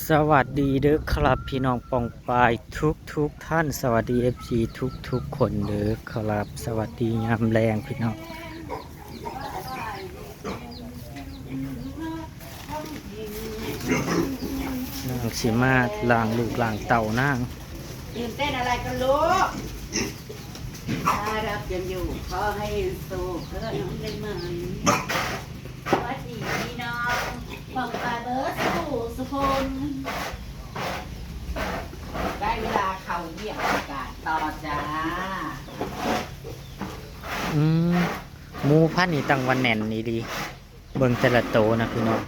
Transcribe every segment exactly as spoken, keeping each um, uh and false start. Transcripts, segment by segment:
สวัสดีเด้อครับพี่น้องปองปายทุกทุกท่าน สวัสดี เอฟซี ทุกทุกคนเด้อครับ สวัสดียามแลงพี่น้อง นางสิมาล้างลูกล้างเต้านาง ตื่นเต้นอะไรกันลูกถ้ารับกันอยู่ขอให้โชคเพื่อนน้องได้ไหมสวัสดีพี่น้องปองปายเบิร์ดสู่สุพลได้เวลาเขาเยี่ยมอากาศต่อจ้า อืมหมูพันธุ์นี่ตั้งวันแน่นนี่ดี เบิ่งแต่ละโตนะพี่น้อง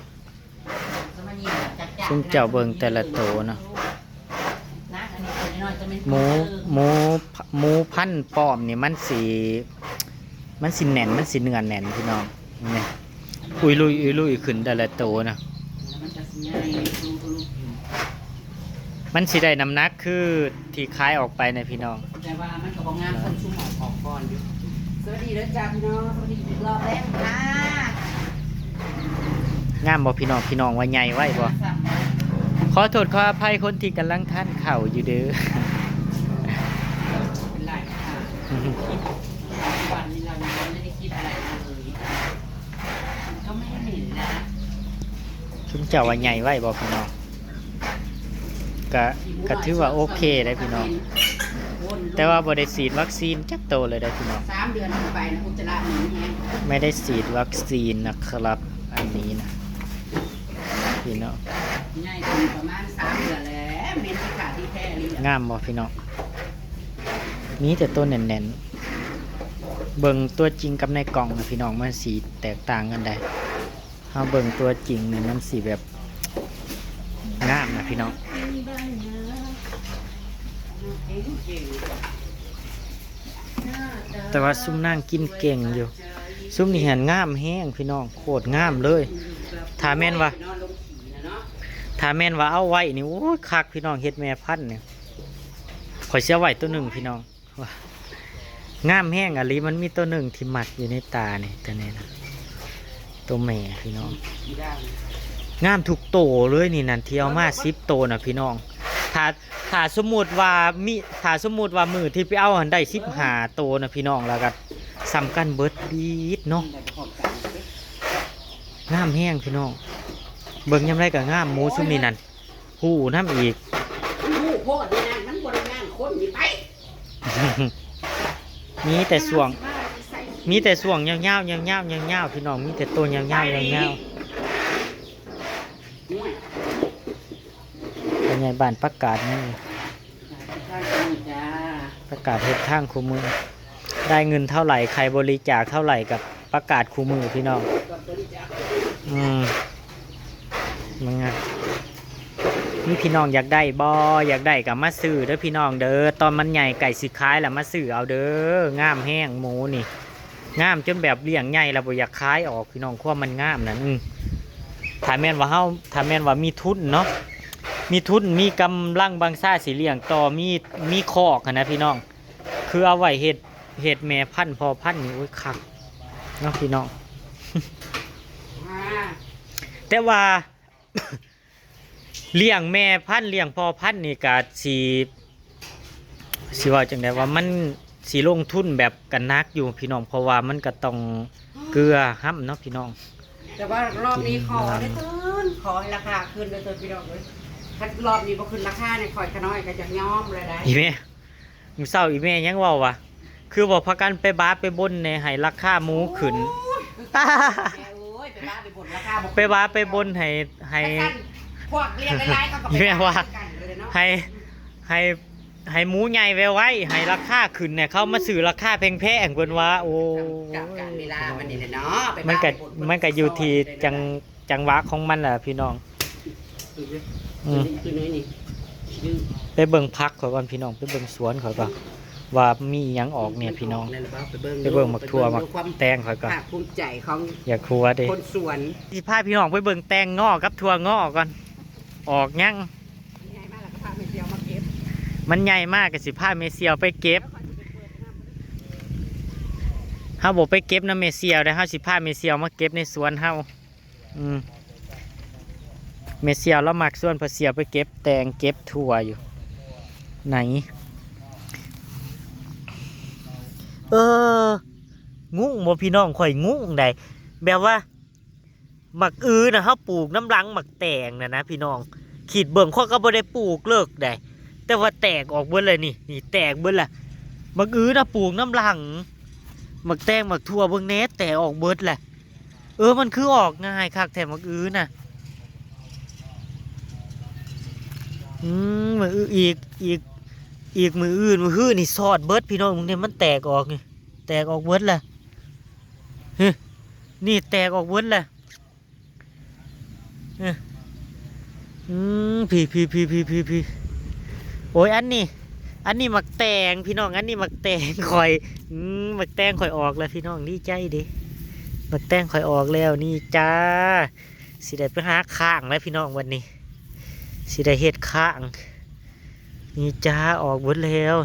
สมัยนี้จักจัก ซึ่งเจ้าเบิ่งแต่ละโตนะ นะอันนี้ตัวน้อยจะเป็น หมูหมูหมูพันธุ์ปลอมนี่มันสิมันสิแน่นมันสิเนื้อแน่นพี่น้องนี่อุยลุยอุยลุยขึ้นแต่ละโตนะ มันจะสิใหญ่ลูกลูก มันสิได้น้ำหนักคือที่ขายออกไปนะพี่น้อง แต่ว่ามันก็บ่งามคนชุ่มออกออกก่อนอยู่สวัสดีเด้อจ้าพี่น้องสวัสดีอีกรอบแรกค่ะ งามบ่พี่น้องพี่น้องว่าใหญ่ไว้บ่ ขอโทษขออภัยคนที่กำลังทานข้าวอยู่เด้อ เป็นไรค่ะวันนี้เรายังไม่ได้คิดอะไรเลยมันก็ไม่เหม็นนะ ชุมเจ้าว่าใหญ่ไว้บ่พี่น้องก็ก็ถือว่าโอเคได้พี่น้อง แต่ว่าบ่ได้ฉีดวัคซีนจักโตเลยได้พี่น้อง สามเดือนไปนะอุจจาระเหม็นแห้ง ไม่ได้ฉีดวัคซีนนะครับ อันนี้นะพี่น้อง ง่ายถึงประมาณสามเดือนแล้วเหม็นที่ขาที่แท้เลย งามบ่พี่น้อง มีแต่ต้นแน่นๆ เบิ่งตัวจริงกับในกล่องนะพี่น้องมันสีแตกต่างกันได้เฮาเบิ่งตัวจริงเนี่ยมันสีแบบงามนะพี่น้อง แต่ว่าซุมนางกินเก่งอยู่ ซุมนี่หันงามแฮงพี่น้องโคตรงามเลย ถ้าแม่นว่า ถ้าแม่นว่าเอาไว้นี่โอ้ยคักพี่น้องเฮ็ดแม่พันธุ์เนี่ยข่อยสิเอาไว้ตัวหนึ่งพี่น้องว้างามแฮงอะลีมันมีตัวหนึ่งที่มักอยู่ในตานี่ตัวนี้นะตัวแม่พี่น้องงามทุกโตเลยนี่นั่นที่เอามาสิบโตนะพี่น้อง ถ้าถ้าสมมุติว่ามีถ้าสมมุติว่ามื้อที่ไปเอาหั้นได้สิบห้าโตนะพี่น้องแล้วก็ส่ำกันเบิดปีดเนาะ งามแฮงพี่น้อง เบิ่งยามใดก็งามหมูซุมนี้นั่น ฮู้นำอีก มันหูโพดนี่นะมันบริงานคนนี่ไป มีแต่ช่วง มีแต่ช่วงยาวๆยาวๆยาวๆพี่น้องมีแต่ตัวยาวๆยาวๆเป็นไงบ้านประกาศนี่ จ้า ประกาศเฮ็ดทางคู่มือ ได้เงินเท่าไหร่ใครบริจาคเท่าไหร่กับประกาศคู่มือพี่น้อง กับบริจาค อืมมันไงมีพี่น้องอยากได้บ่อยากได้ก็มาซื้อเด้อพี่น้องเด้อตอนมันใหญ่ไก่สิขายแล้วมาซื้อเอาเด้องามแฮงหมูนี่ งามจนแบบเลี้ยงใหญ่แล้วบ่อยากขายออกพี่น้องความมันงามนั่นอืมถ้าแม่นว่าเฮาถ้าแม่นว่ามีทุนเนาะมีทุนมีกำลังบังซ่าสิเลี้ยงต่อมีมีคอกหั้นนะพี่น้อง คือเอาไว้เฮ็ดเฮ็ดแม่พันธุ์พ่อพันธุ์นี่โอ้ยคักเนาะพี่น้อง อ่า แต่ว่า เลี้ยงแม่พันธุ์เลี้ยงพ่อพันธุ์นี่ก็สิสิว่าจังได๋ว่ามันสิลงทุนแบบกันหนักอยู่พี่น้องเพราะว่ามันก็ต้องเกลือห้ำเนาะพี่น้อง แต่ว่ารอบนี้ขอได้เถินขอให้ราคาขึ้นได้เถินพี่น้องเอ้ยถ้ารอบนี้บ่ขึ้นราคาเนี่ยข่อยขะน้อยก็จะยอมเลยได้ อีแม่มื้อเช้าอีแม่ยังเว้าว่าคือบ่พากันไปบาไปบนแหน่ให้ราคาหมูขึ้น โอ้ยแม่เอ้ยไปบ้าไปบนราคาบ่ ไปบาไปบนให้ให้ พวกเรียกหลายๆเขาก็ไป แม่ว่า กันเลยเนาะ ให้ให้ให้หมูใหญ่ไว้ไว้ให้ราคาขึ้นเนี่ยเขามาซื้อราคาแพงๆเพิ่นว่าโอ้ กับการเวลามันนี่แหละเนาะไป มันก็ บ้าไปบ มันก็อยู่ที่จังจังหวะของมันแหละพี่น้อง อืม คือน้อยนี่ ไปเบิ่งผักเขาก่อนพี่น้องไปเบิ่งสวนเขาก่อนว่ามีหยังออกเนี่ยพี่น้อง ไปเบิ่งหมากถั่วหมากแตงเขาก่อน ภาคภูมิใจของ อยากหัวเด้ คนสวน สิพาพี่น้องไปเบิ่งแตงงอกับถั่วงอก่อน ออกยัง ใหญ่มากแล้วก็พาไปเที่ยวมาเก็บ มันใหญ่มากก็สิพาแม่เสี่ยวไปเก็บ เฮาบ่ไปเก็บนำแม่เสี่ยวเด้อเฮาสิพาแม่เสี่ยวมาเก็บในสวนเฮาอืม แม่เสี่ยวลาวมักชวนพ่อเสี่ยวไปเก็บแตงเก็บถั่วอยู่ ไหน เออ งงบ่พี่น้อง ข่อยงงได๋ แบบว่า หมากอื้อน่ะ เฮาปลูกนำหลังหมากแตงน่ะนะพี่น้อง คิดเบิ่ง ข้อยก็บ่ได้ปลูกเลิกได๋ แต่ว่าแตกออกเบิดเลยนี่ นี่แตกเบิดละ หมากอื้อน่ะปลูกนำหลัง หมากแตงหมากถั่วเบิ่งแหน่ แตกออกเบิดแหละ เออ มันคือออกง่ายคักแท้หมากอื้อน่ะ อืม มื้ออื่นอีก อีก อีกมื้ออื่น มื้อฮื้อนี่ซอดเบิดพี่น้อง เบิ่งแหน่ มันแตกออกนี่ แตกออกเบิดแหละ เฮ้ย นี่แตกออกเบิดแหละ เฮ้ย อืม พีพีพีพีพีพี โอ้ย อันนี้ อันนี้หมากแตงพี่น้อง อันนี้หมากแตงข่อย อืม หมากแตงข่อยออกแล้วพี่น้อง ดีใจเด้ หมากแตงข่อยออกแล้ว นี่จ้า สิได้ไปหาค้างแล้วพี่น้อง วันนี้ สิได้เฮ็ดค้าง นี่จ้า ออกเบิดแล้ว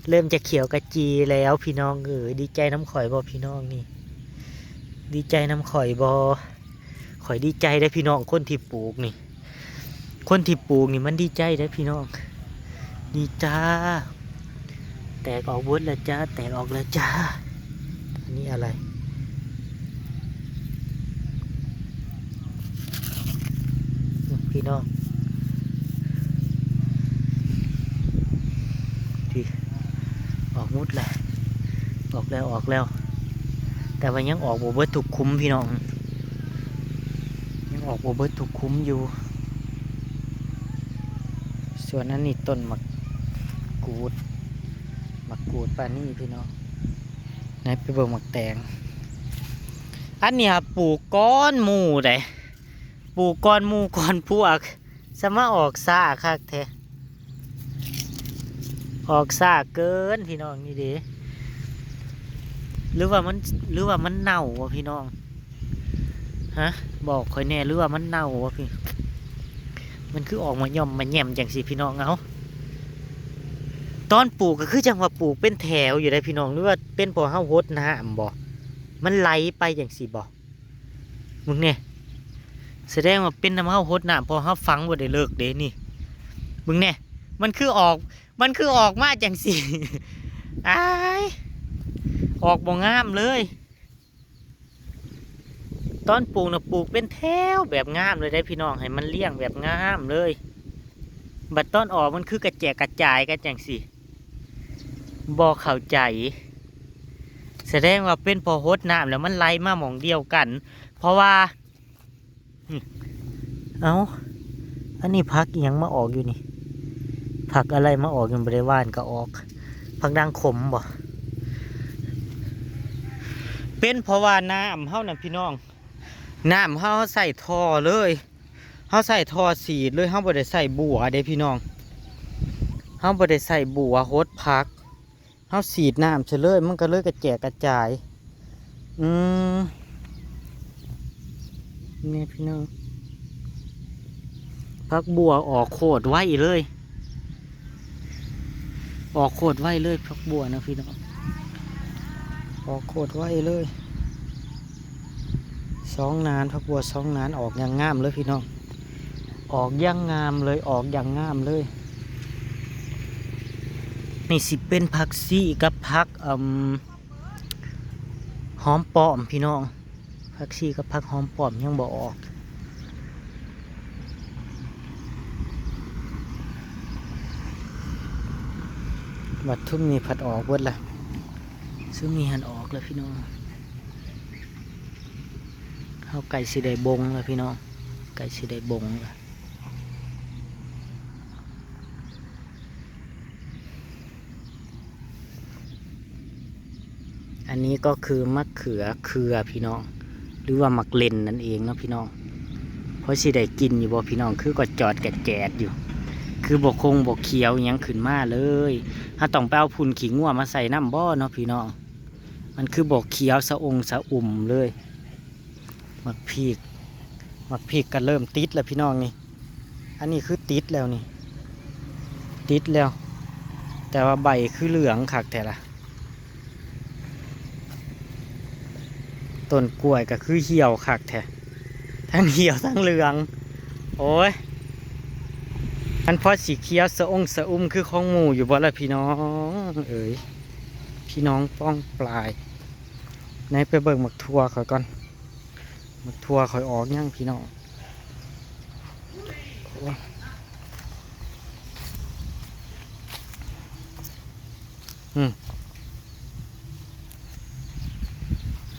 เริ่มจะเขียวกะจีแล้วพี่น้องเอ๋ย ดีใจนำข่อยบ่พี่น้องนี่ ดีใจนำข่อยบ่ ข่อยดีใจเด้อพี่น้อง คนที่ปลูกนี่ คนที่ปลูกนี่มันดีใจเด้อพี่น้อง นี่จ้า แตกออกเบิดแล้วจ้า แตกออกแล้วจ้า อันนี้อะไร พี่น้อง ที่ ออกหมดแล้ว ออกแล้ว ออกแล้ว แต่ว่ายังออกบ่เบิดทุกคุ้มพี่น้อง ยังออกบ่เบิดทุกคุ้มอยู่ ส่วนอันนี้ต้นหมากกูด หมากกูดปานนี้พี่น้อง ไหนไปเบิ่งหมากแตง อันนี้ครับปลูกก่อนหมู่ได๋ ปลูกก่อนหมู่ก่อนพวก สมาออกช้าคักแท้ ออกช้าเกินพี่น้องนี่เด้ หรือว่ามัน หรือว่ามันเน่าวะพี่น้อง ฮะ บอกข่อยแหน่ หรือว่ามันเน่าวะพี่ มันคือออกมาย่อมมาแย่มจังสิพี่น้อง เอ้า ตอนปลูกก็คือจังว่าปลูกเป็นแถวอยู่ได้พี่น้อง หรือว่าเป็นเพราะเฮาหดน้ำบ่ มันไหลไปจังสิบ่ มึงเนี่ย แสดงว่าเป็นนำเฮาหดน้ำ เพราะเฮาฝังบ่ได้เลิกเด้นี่ มึงเนี่ย มันคือออก มันคือออกมาจังสิ อ้าย ออกบ่งามเลย ตอนปลูกน่ะปลูกเป็นแถวแบบงามเลยได้พี่น้อง ให้มันเรียงแบบงามเลย บัดตอนออกมันคือกระแจกกระจายกันจังสิ บ่เข้าใจ แสดงว่าเป็นเพราะหดน้ำแล้วมันไหลมาหม่องเดียวกัน เพราะว่า นี่ เอ้า อันนี้ผักอิหยังมาออกอยู่นี่ ผักอะไรมาออกอยู่ บ่ได้หว่านก็ออก ผักด่างขมบ่ เป็นเพราะว่าน้ำเฮานั่นพี่น้อง น้ำเฮาใส่ท่อเลย เฮาใส่ท่อฉีดเลย เฮาบ่ได้ใส่บัวเด้พี่น้อง เฮาบ่ได้ใส่บัวหดผัก เฮาฉีดน้ำใส่เลย มันก็เลยกระแจกกระจาย อืม นี่พี่น้อง ผักบัวออกโคตรไวเลย ออกโคตรไวเลย ผักบัวนะพี่น้อง ออกโคตรไวเลย สองหนาน ผักบัวสองหนาน ออกอย่างงามเลยพี่น้อง ออกอย่างงามเลย ออกอย่างงามเลย นี่สิเป็นผักชีกับผัก เอิ่ม หอมป้อมพี่น้อง ผักชีกับผักหอมป้อมยังบ่ออก บัดทุมนี่ผัดออกเบิดละ ซุมนี่หันออกแล้วพี่น้อง เฮาใกล้สิได้บงแล้วพี่น้อง ใกล้สิได้บงแล้ว อันนี้ก็คือมะเขือเครือพี่น้อง หรือว่าหมากเลนนั่นเองเนาะพี่น้อง เพราะสิได้กินอยู่บ่พี่น้อง คือก็จอดแกดๆอยู่ คือบ่คงบ่เขียวหยังขึ้นมาเลย เฮาต้องไปเอาพุ่นขี้งัวมาใส่นำบ่เนาะพี่น้อง มันคือบ่เขียวสะองสะอุ่มเลย หมากพริก หมากพริกก็เริ่มติดแล้วพี่น้องนี่ อันนี้คือติดแล้วนี่ ติดแล้ว แต่ว่าใบคือเหลืองคักแท้ละ ต้นกล้วยก็คือเหี่ยวคักแท้ ทั้งเหี่ยวทั้งเหลือง โอ้ย มันพอสีเขียวสะองสะอุ้มคือของหมู่อยู่บ่ล่ะพี่น้องเอ๋ย พี่น้องป้องปลาย ไหนไปเบิ่งหมากถั่วข่อยก่อน หมากถั่วข่อยออกยังพี่น้อง โอ้ย อืม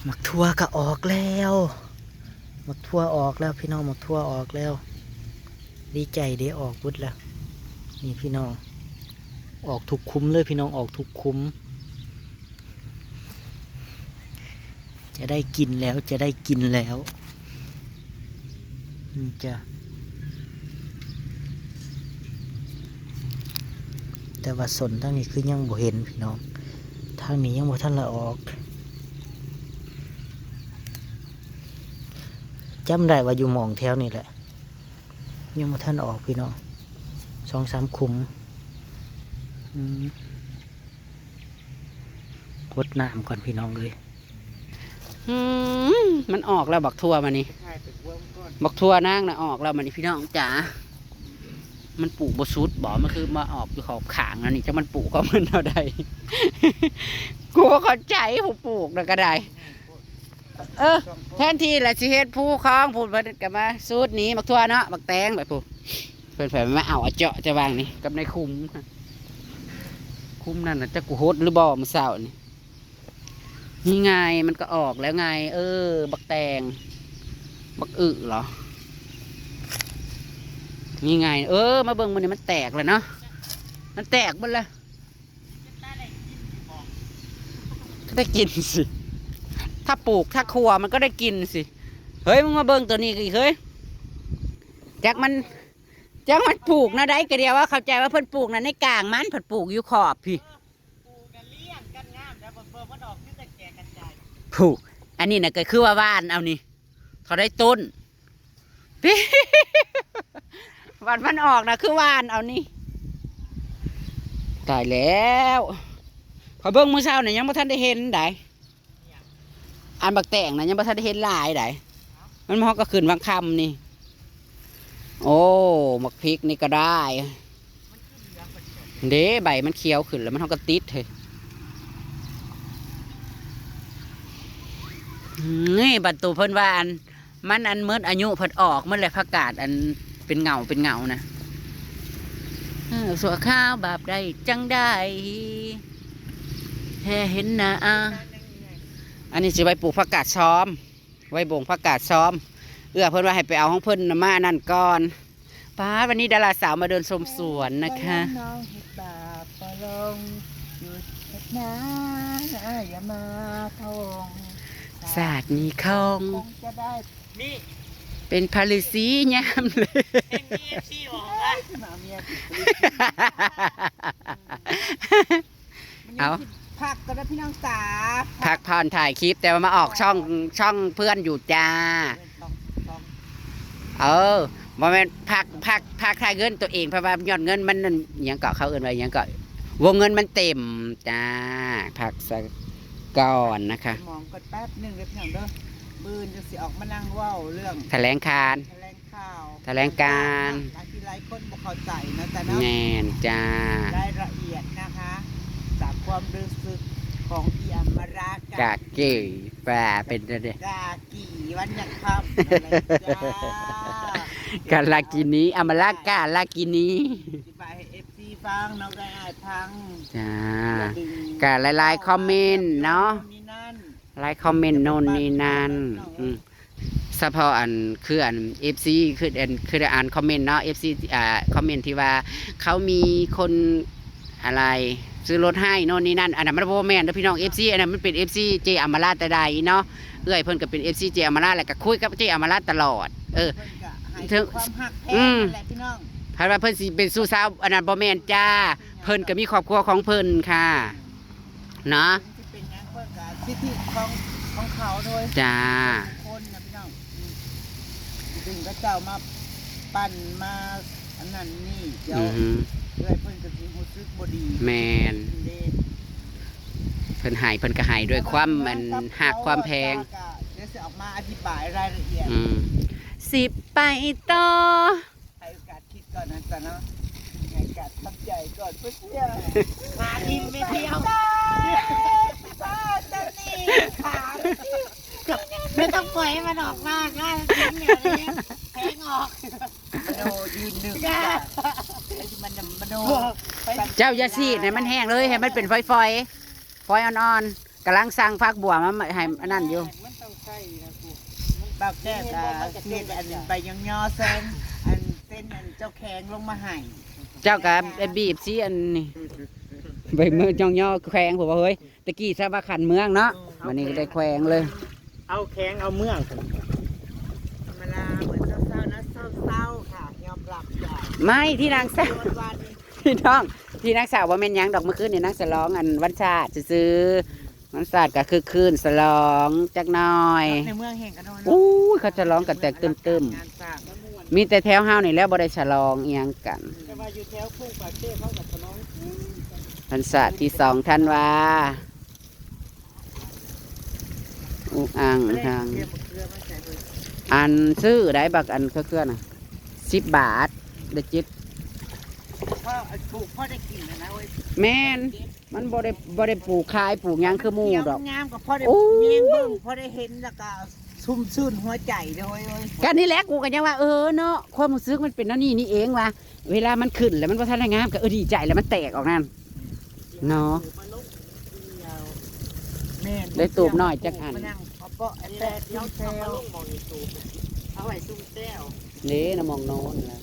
หมากถั่วก็ออกแล้ว หมากถั่วออกแล้วพี่น้อง หมากถั่วออกแล้ว ดีใจเด้ ออกเบิดแล้ว นี่พี่น้อง ออกทุกคุ้มเลยพี่น้อง ออกทุกคุ้ม จะได้กินแล้ว จะได้กินแล้ว นี่จ้ะ แต่ว่าส้นทางนี้คือยังบ่เห็นพี่น้อง ทางนี้ยังบ่ทันละออก จำได้ว่าอยู่หม่องแถวนี่แหละ ยังบ่ทันออกพี่น้อง สองสามคุ้ม อืม กดน้ำก่อนพี่น้องเอ้ย อืม มันออกแล้วบักถั่วมานี่ บักถั่วนางน่ะออกแล้วมานี่พี่น้องจ๋า มันปลูกบ่สุดบ่ มันคือมาออกอยู่ขอบข้างนั่นนี่ จะมันปลูกของมันเท่าใด กูบ่เข้าใจผู้ปลูกน่ะก็ได้ เออ แทนที่ละสิเฮ็ดภูคลองพู้น เพิ่นก็มาสูตรนี้ บักถั่วเนาะ บักแตงไปพู้น เพิ่นไปมาเอาอะเจาะจะวางนี่ กับในคุ้ม คุ้มนั่นน่ะ จักกูหดหรือบ่มื้อเช้านี่ นี่ไง มันก็ออกแล้วไง เออ บักแตง บักอึเหรอ นี่ไง เออ มาเบิ่งมื้อนี้มันแตกแล้วเนาะ มันแตกเบิดแล้ว ก็ได้กินสิ ถ้าปลูก ถ้าคั่วมันก็ได้กินสิ เฮ้ย มึงมาเบิ่งตัวนี้อีกเฮ้ย จักมัน จักมันปลูกแนวใดก็เดียวว่าเข้าใจว่าเพิ่นปลูกน่ะในกลาง มันเพิ่นปลูกอยู่ขอบพี้ ปลูกกันเลี้ยงกันงาม แล้วเบิ่งมันออกคือแต่แก่กันใหญ่ ผูก อันนี้น่ะก็คือว่าหว่านเอานี่ เขาได้ต้น วันมันออกน่ะคือหว่านเอานี่ ตายแล้ว ข้อยเบิ่งมื้อเช้านี่ยังบ่ทันได้เห็นใด อันบักแตงน่ะยังบ่ทันได้เห็นหลายใด มันฮอดก็ขึ้นวังค่ำนี่ โอ้ หมากพริกนี่ก็ได้ เด้ ใบมันเขียวขึ้นแล้วมันฮอดก็ติดเฮ้ย นี่บัดตูเพิ่นว่าอัน มันอันหมดอายุเพิ่นออกหมดแล้ว ผักกาดอันเป็นเงาเป็นเงานะ เออ สั่วข้าวบาปได้จังได้ แฮ่เห็นหน้า อันนี้สิไว้ปลูกผักกาดซ้อม ไว้บ่งผักกาดซ้อม เอื้อเพิ่นว่าให้ไปเอาของเพิ่นน่ะมานั่นก่อน ป๊าด วันนี้ดาราสาวมาเดินชมสวนนะคะ น้องเฮ็ดบาปบ่ลง หยุดเฮ็ดนาอย่ามาทง ศาสตร์นี้คง คงจะได้ นี่ เป็นพาริสียามเลย เพลงนี้ เอฟซี บอกว่า มาเมียติด เอ้า พักก็ได้พี่น้องจ๋า พักผ่อนถ่ายคลิป แต่ว่ามาออกช่อง ช่องเพื่อนอยู่จ้า เออ บ่แม่นพัก พัก พักถ่ายเงินตัวเอง เพราะว่ายอดเงินมันนั่น หยังเกาะ เขาเอิ้นว่าหยังเกาะ วงเงินมันเต็มจ้า พักสักก่อนนะคะ มองก่อนแป๊บหนึ่งเด้อพี่น้องเด้อ มื้ออื่นจังสิออกมานั่งเว้าเรื่อง แถลงการณ์ แถลงข่าว แถลงการณ์ หลายที่หลายคนบ่เข้าใจนะจ๊ะเนาะ แม่นจ้า รายละเอียดนะคะ จากความรู้สึกของอีอัมมารา กะเก๋ป่าเป็นจั่งใด กากี่วันยังค่ำอะไรจ้า กาลากินี อำมาลากาลากินี อธิบายให้ เอฟซี ฟังเนาะ ก็ง่ายฟัง จ้า อย่าดึง กะหลายๆคอมเมนต์เนาะ นี่นั่น หลายคอมเมนต์โน่นนี่นั่น อืม เฉพาะอัน คืออัน เอฟซี คืออัน คืออ่านคอมเมนต์เนาะ เอฟซี อ่า คอมเมนต์ที่ว่าเขามีคนอะไร ซื้อรถให้โน่นนี่นั่น อันนั้นมันบ่แม่นเด้อพี่น้อง เอฟซี อันนั้นมันเป็น เอฟซี เจอัมมาลาแต่ใดเนาะ เอื้อยเพิ่นก็เป็น เอฟซี เจอัมมาลา แล้วก็คุยกับเจอัมมาลาตลอด เออ เพิ่นก็ให้ ถึง ความฮักแพง อืม นั่นแหละพี่น้อง เพิ่นว่าเพิ่นสิเป็นชู้สาว อันนั้นบ่แม่นจ้า เพิ่นก็มีครอบครัวของเพิ่นค่ะ เนาะ สิเป็นหยังเพิ่นก็สิทธิของ ของเขาโดย จ้า คนนะพี่น้อง อืม สิดึงเขาเจ้ามาปั่นมาอันนั้นนี่ เดี๋ยว อือหือ เอื้อยเพิ่นก็สิรู้สึกบ่ดี แม่น เด้ เพิ่นให้ เพิ่นก็ให้ด้วยความ อัน ฮักความแพง ก็เดี๋ยวสิออกมาอธิบายรายละเอียด อืม สิไปต่อ ให้โอกาสคิดก่อนนะจ๊ะเนาะ ให้โอกาสทำใจก่อนเพื่อนๆ พาทีมไปเที่ยว ไม่ต้องปล่อยให้มันออกมา กล้าทิ้งอย่างนี้ แทงออก มโนยืนหนึ่ง จ้า จ้ะ ไอ้ที่มันมโน เจ้าอย่าสีดให้มันแห้งเลย ให้มันเป็นฝอยๆ ฝอยอ่อนๆ กำลังสั่งผักบัวมาให้อันนั้นอยู่ มันต้องใส่นะกู บักแก้วกะเฮ็ดอันใบยองยอเส้น อันเส้นอันเจ้าแข้งลงมาให้ เจ้ากะไปบีบสิอันนี้ ใบเมืองยองยอแข้งผมว่า เฮ้ย ตะกี้ซะว่าขันเมืองเนาะ วันนี้ก็ได้แขวงเลย เอาแข้งเอาเมือง ธรรมดาเหมือนเศร้าๆนะ เศร้าๆค่ะ ยอมรับจ้ะ ไม่ ที่นางสาว วันๆ พี่น้อง ที่นางสาวว่าแม่นหยังดอก เมื่อคืนนี่นางฉลองอันวันชาติซื่อๆ วันชาติก็คือคืนฉลองจักหน่อย ในเมืองแห่งกันเนาะ อู้ย เขาฉลองกันแตกตึมๆ งานสร้าง มีแต่แถวเฮานี่แหล้วบ่ได้ฉลองอิหยังกัน แต่ว่าอยู่แถวทุ่งปากเทพเขาก็ฉลอง วันชาติที่สองธันวา อุอังทาง อันซื้อได้บักอันเครือๆน่ะ สิบบาท ได้จิต พ่อปลูกพ่อได้กินแล้วนะเว้ย แม่น มันบ่ได้ บ่ได้ปลูกขายปลูกหยังคือหมู่ดอก งามๆก็พ่อได้ โอ้ย แยงเบิ่งพ่อได้เห็นแล้วก็ชุ่มชื่นหัวใจเด้อเว้ย กันนี่แหละ กูก็ยังว่า เออเนาะ ความรู้สึกมันเป็นแนวนี้นี่เองว่ะ เวลามันขึ้นแล้วมันบ่ทันได้งามก็ เออ ดีใจแล้วมันแตกออกนั่น เนาะ แม่น ได้ตูบน้อยจักอัน มานั่งเอาเปาะอันแรก นี่แหละ เดี๋ยวเอามาลงหม่องอีตูบ เอาไว้ซุ่มแซว เด้นะ หม่องนอนนะ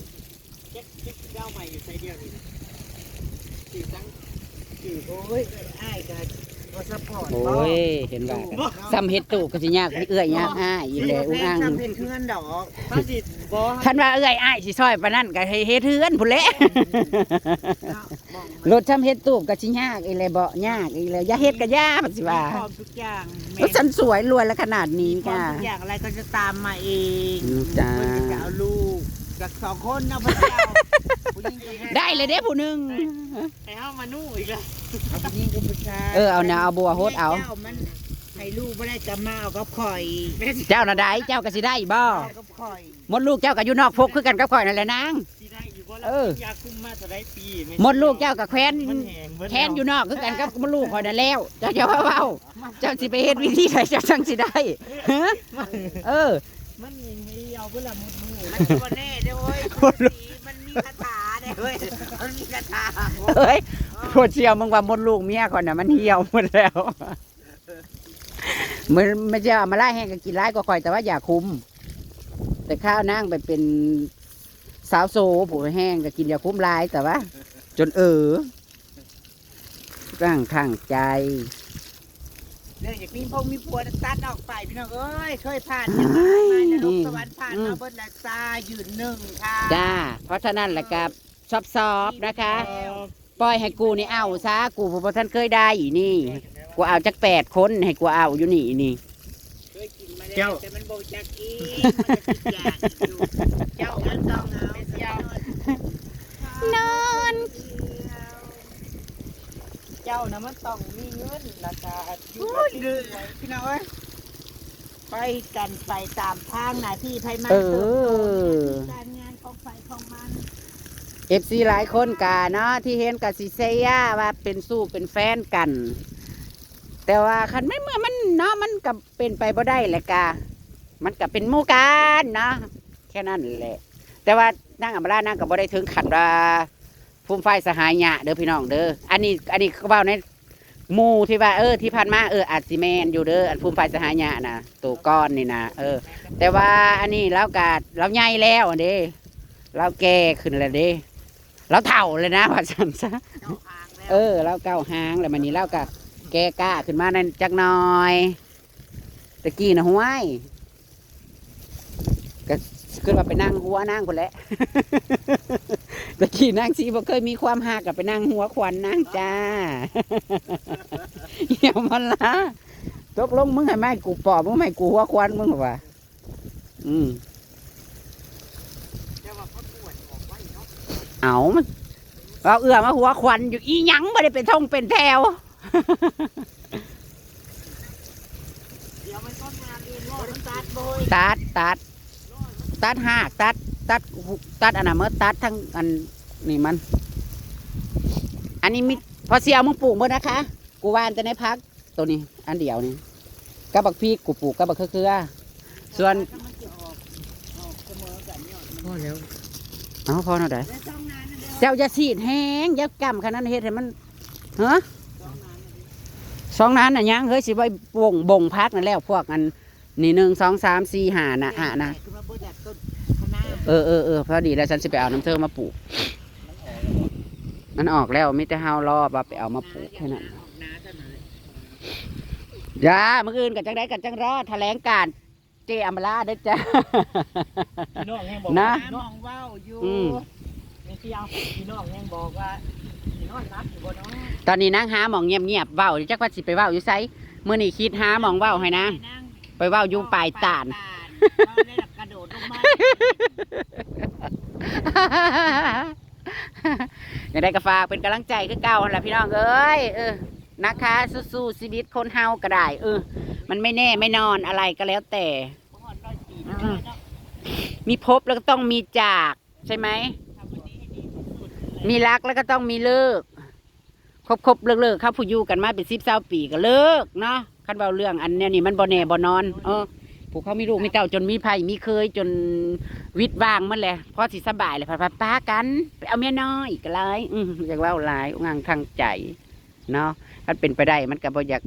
เจ็ดสิบเก้าใหม่อยู่ไซเดียวนี่นะ สี่ตั้ง สี่ โอ้ย อ้ายก็บ่ซัพพอร์ต โอ้ย เห็นว่ากัน ซ้ำเฮ็ดตูบก็สิยากเอื้อยยากอ้ายอีกแล้ว อุอัง ซ้ำเฮ็ดเฮือนดอก เขาสิบ่ คันว่าเอื้อยอ้ายสิซอยปานนั้นก็ให้เฮ็ดเฮือนพุ้นแหละ เนาะ รถทำเฮ็ดตูบก็สิยากอีกแล้ว บ่ยากอีกแล้ว อย่าเฮ็ดก็อย่า มันสิว่า พร้อมทุกอย่าง รถฉันสวยรวยแล้วขนาดนี้ พร้อม ค่ะ ทุกอย่างอะไรก็จะตามมาเอง อืม จ้า เพิ่นก็จะเอาลูกจากสองคนเนาะ เพิ่นจะเอาผู้หญิงกับผู้ชาย ได้เลยเด้ผู้หนึ่ง ให้เฮามานู่อีกแล้ว เอาผู้หญิงกับผู้ชาย เออ เอาแนวเอาบัวโฮดเอา เจ้ามันให้ลูกบ่ได้ก็มาเอากับข่อย เจ้าน่ะได้ เจ้าก็สิได้บ่ เอากับข่อย มดลูกเจ้าก็อยู่นอกพกคือกันกับข่อยนั่นแหละนาง สิได้อยู่บ่ล่ะ เออ ยาคุมมาเท่าใดปี มดลูกเจ้าก็แขวน มันแห้งเบิดแล้ว แขวนอยู่นอกคือกันกับมดลูกข่อยนั่นแล้ว เจ้าอย่าว่าเว้า เจ้าสิไปเฮ็ดวิธีใดเจ้าจังสิได้ ฮะ เออ มันเหี่ยวเบิดละมดลูก มันบ่แน่เด้อเว้ย มดลูก สีมันมีคาถาเด้อเว้ย มันมีคาถา เฮ้ย พวกเสี่ยวมึงว่ามดลูกเมียข่อยน่ะมันเหี่ยวหมดแล้ว มัน มันจะเอามาไล่แห้งก็กินไล่ก็ข่อย แต่ว่าอย่าคุม แต่ข้าวนางไปเป็นสาวโสผู้แห้งก็กินอย่าคุมหลาย แต่ว่า จนเออ ตั้งข้างใจ เรื่องอยากมีพงมีผัวตัดออกไปพี่น้องเอ้ย เคยผ่าน เฮ้ย นรกสวรรค์ผ่านมาเบิดแล้วจ้า ยืนหนึ่งค่ะ จ้า เพราะฉะนั้นแหละครับ ชอบๆนะคะ แล้ว ปล่อยให้กูนี่เอาซะ กูบ่ทันเคยได้นี่ กูเอาจักแปดคนให้กูเอาอยู่นี่นี่ เคยกินมาแล้ว เจ้า แต่มันบ่จักกิน มันก็สิอยากอยู่ เจ้ามันต้องเอา นอน เจ้านะมันต้องมีเงิน แล้วก็อยู่ โอ้ย กับที่ เด้อ รวย พี่น้องเอ้ย ไปกันไปตามทางหน้าที่ไผมัน เออ เติบโต หน้าที่การงานของไผของมัน เอฟซี หลายคนกะเนาะ ที่เห็นกะสิเซยาว่าเป็นสู้เป็นแฟนกัน แต่ว่าคันไม่เมื่อมันเนาะ มันก็เป็นไปบ่ได้แหละกะ มันก็เป็นหมู่กันเนาะ แค่นั้นแหละ แต่ว่านางอำมาลานางก็บ่ได้ถึงขั้นว่า ภูมิฝ่ายสหายยะเด้อพี่น้องเด้อ อันนี้ อันนี้เว้าในหมู่ที่ว่า เออ ที่ผ่านมา เออ อาจสิแม่นอยู่เด้อ อันภูมิฝ่ายสหายยะนะ ตัวก้อนนี่นะ เออ แต่ว่าอันนี้ลาวกะ ลาวใหญ่แล้วเด้ ลาวแก่ขึ้นแล้วเด้ ลาวเฒ่าเลยนะ ว่าซั่นซะ เออ ลาวเก้าหางแล้ว บัดนี้ลาวกะแก่กล้าขึ้นมานั่นจักหน่อย ตะกี้นะห้วย ก็คือว่าไปนั่งหัวนางพุ้นแหละ ตะกี้นางสิบ่เคยมีความฮัก ก็ไปนั่งหัวขวัญนางจ้า เหี่ยวหมดละ ตกลงมึงให้ไม้กูปอบ มึงให้กูหัวขวัญมึงว่า อืม เอามัน เอาเอื้อมาหัวขวัญอยู่ อีหยังบ่ได้เป็นท่งเป็นแถว เดี๋ยวมันก็งานเรียนรอด มันตัดบ่เฮ้ย ตัด ตัด รอดมัน ตัดหาก ตัด ตัด ตัดอันนั้นเมิด ตัดทั้งอันนี้มัน อันนี้มี พอสิเอามาปลูกเมิดนะคะ กูหว่านแต่ในผักตัวนี้ อันเดียวนี่ กับบักพริกกูปลูกกับบักเขือ ส่วน พอแล้ว เอาพอเนาะได้ เจ้าอย่าสีดแฮง อย่ากำขนาดนั้น เฮ็ดให้มัน ฮะ สองนั้นน่ะยัง เฮ้ย สิไปบ่ง บ่งผักนั่นแล้ว พวกอัน นี่ หนึ่ง สอง สาม สี่ ห้า นะ ห้า นะ เออ เออ เออ พอดีแล้ว ฉันสิไปเอาน้ำเธอมาปลูก มันออกแล้ว มีแต่เฮารอว่าไปเอามาปลูกแค่นั้น จ้า มื้ออื่นก็จังได้กัน จังรอแถลงการณ์ เจอำมาลาเด้อจ้า พี่น้องแฮงบอก นะ ว่า น้องเว้าอยู่ อืม ไม่เที่ยว พี่น้องแฮงบอกว่า พี่นอนหลับอยู่บ่เนาะ ตอนนี้นางหาหม่องเงียบๆ เว้าอยู่ จักว่าสิไปเว้าอยู่ไส มื้อนี้คิดหาหม่องเว้าให้นาง ไปเว้าอยู่ปลายตาน เว้าได้แล้วกระโดดลงมา อย่างใดก็ฝากเป็นกำลังใจคือเก่าหั่นล่ะพี่น้องเอ้ย เออ นะคะ สู้ๆ ชีวิตคนเฮาก็ได้ เออ มันไม่แน่ไม่นอนอะไรก็แล้วแต่ อืม มีพบแล้วก็ต้องมีจาก ใช่ไหม มีรักแล้วก็ต้องมีเลิก คบๆ เลิกๆ เขาผู้อยู่กันมาเป็นสิบซาวปีก็เลิกเนาะ คันเว้าเรื่องอันเนี้ยนี่มันบ่แน่บ่นอน เออ ผู้เขามีลูกมีเต้าจนมีไผมีเคยจนวิตว่างหมดแหละ พอสิสบายเลย พา พา ปากัน ไปเอาเมียน้อยก็หลาย อืม อยากเว้าหลาย งั่งทางใจ เนาะ มันเป็นไปได้ มันก็บ่อยาก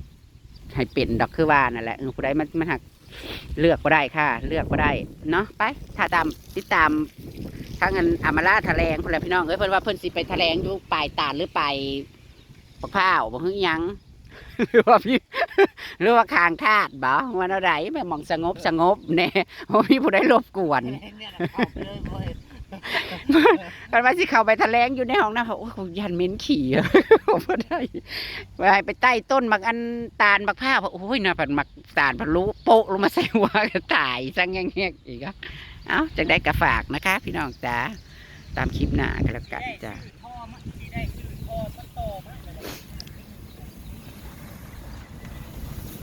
ให้เป็นดอก คือว่านั่นแหละ เออ ผู้ใดมัน มันหัก เลือกบ่ได้ค่ะ เลือกบ่ได้ เนาะ ไป ถ้าตาม ติดตาม ทางอันอำมาลาแถลงพุ่นแหละพี่น้องเอ้ย เพิ่นว่าเพิ่นสิไปแถลงอยู่ปลายตานหรือปลายบักพร้าวบ่ คือหยัง หรือว่าพี่ หรือว่าข้างธาตุบ่ ว่าแนวใด แบบหม่องสงบสงบแน่ บ่มีผู้ใดรบกวน แถลงเนี่ยนะ เข้าไปเลยเว้ย มันว่าสิเข้าไปแถลงอยู่ในห้องน้ำ โอ้ย กูย่านเหม็นขี้ บ่ได้ ว่าให้ไปใต้ต้นบักอันตาลบักพร้าว โอ้ย น่าผัดหมักตาลผัดลุโปะลงมาใส่หัว ก็ตาย สั่งแงกๆ อีกอะ เอ้า จังใดก็ฝากนะคะ พี่น้องจ๋า ตามคลิปหน้าก็แล้วกันจ้า